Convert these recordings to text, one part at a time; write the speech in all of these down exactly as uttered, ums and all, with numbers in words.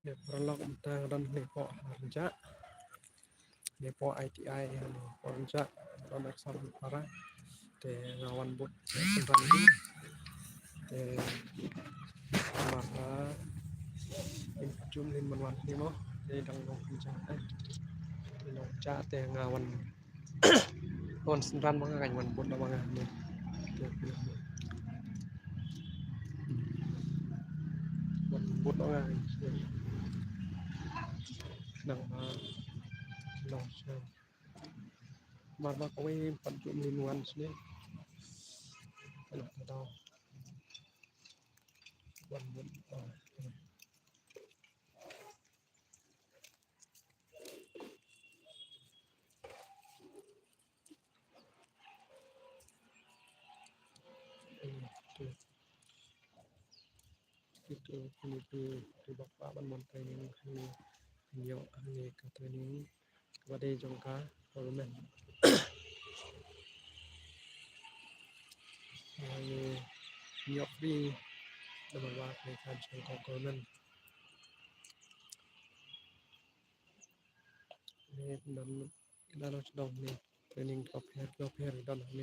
Te paralok mynta nga don hangne hapoh Rynjah. Hangne hapoh I T I, hangne hapoh Rynjah. Don exam para. Te nga wan bud synran hi. Te mar ha im jum lin ban wan hangne mo. Te dang nongpynjah, eh. Te nongpynjah te nga wan Wan synran ma nga, kan wan bud ma nga. Wan bud ma nga. Nang ma, nang sha. Mar ma kawei pat jum lin wan sini. Kena ka daw. Wan bud. Kito kini ki, ki bak bak ban mon training, hani nyo hani ka training kaba dei jong ka government. Hani nyo free, namar ba ka jong ka government. Ni dan Ila dang sdang ni training ka pher ka pher dang ni.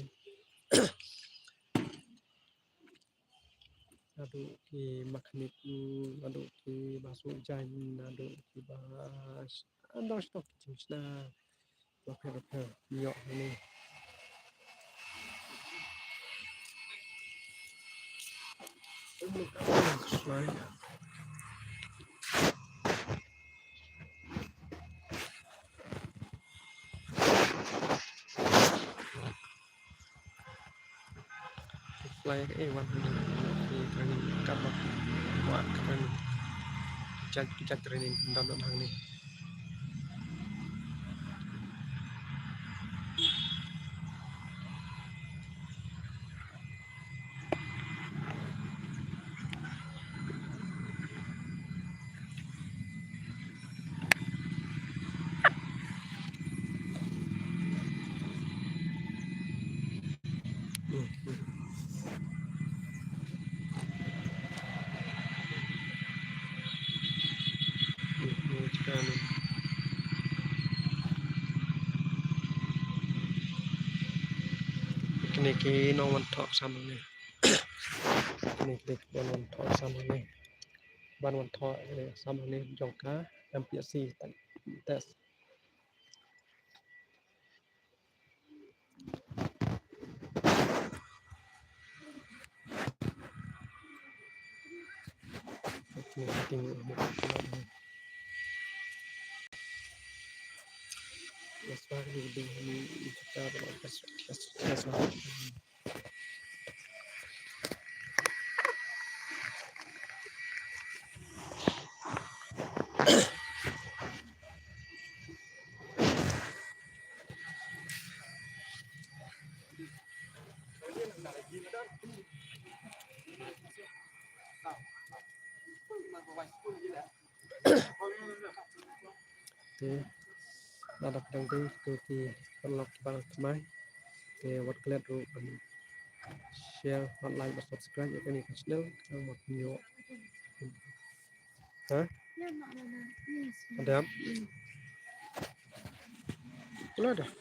Naduh ki mechanic, naduh ki ba shu jan, naduh ki ba dang sdang ki jingshna ba pher ka pher ïoh ni. Fly eh wan hangne. Ki training kat bak. Wah, ki training. Ki jait, ki jait training. Ndam, ndam hangne. Kine ki nongwan thoh sam hangne. Kine ki nongwan thoh sam hangne. Ban wan thoh, eh, sam hangne jong ka M P S C test. Te lada phi dang dei, to ki paralok kiba thymmai, te wat klet ruh ban share, ban like, ban subscribe ïa kane ka channel, khnang ba phin ïoh. Ha? Adam. Kula dah.